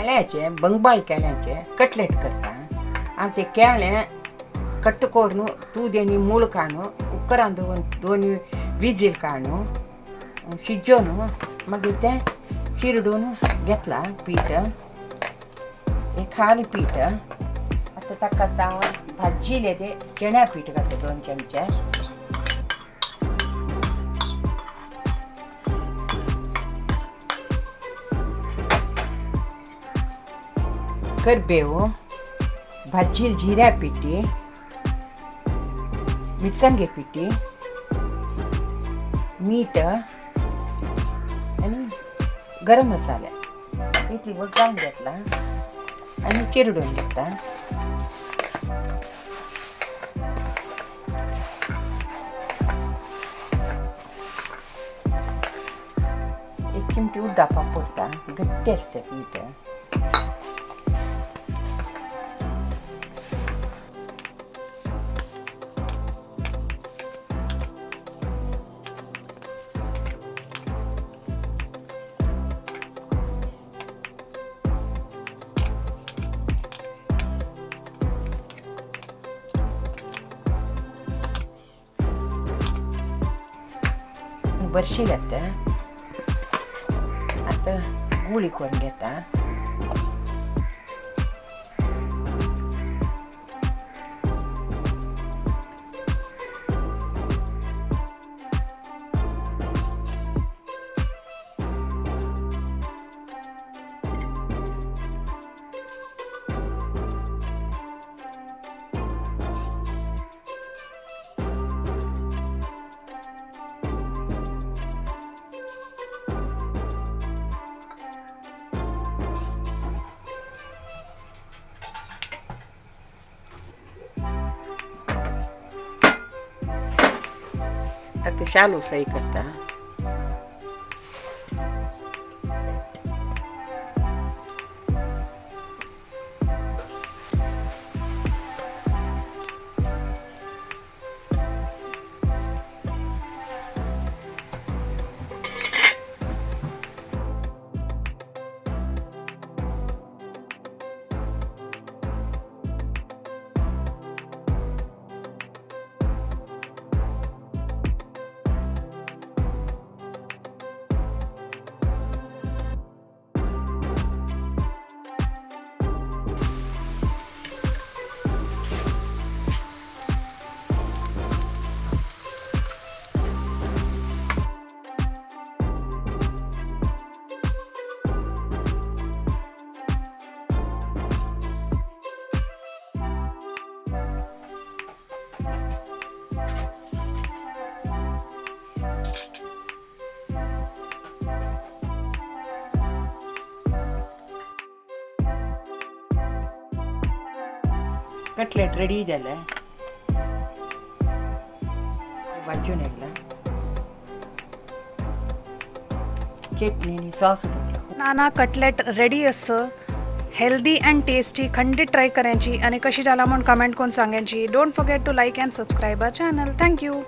केळ्याचे बंगबाळ केळ्याचे cutlet करता. आनी ते केळें कट्ट करून तूदेनी मूळ काडून कुकरान दोन दोन विजील काडून शिजोवन मागीर तें चिरडून घेतलां पीठ. हें खाली पीठ. आतां ताका आतां हांव भाजिल्लें तें चण्या पीठ घातलें 2 चमचे. करबेव, भाजिल्ली जिऱ्या पिठी, मिरसांगे पिठी, मीठ आनी गरम मसाला इतली वगान घेतला आनी चिरडून घेता. एक चिमटी उद्दापा पडटा, घट्टी आसता पीठ. बरशी घातता. आतां गुळी करून घेता. आतां शालू फ्राय करता. कटलेट रेडी जालें. भाजून येयला. चटणी आनी सॉस दवरला. नाना कटलेट रेडी असं. Healthy and tasty. खंडीत ट्राय करायची आणि कशी झाला म्हणून कमेंट करून सांगायची. Don't forget to like and subscribe our channel. Thank you.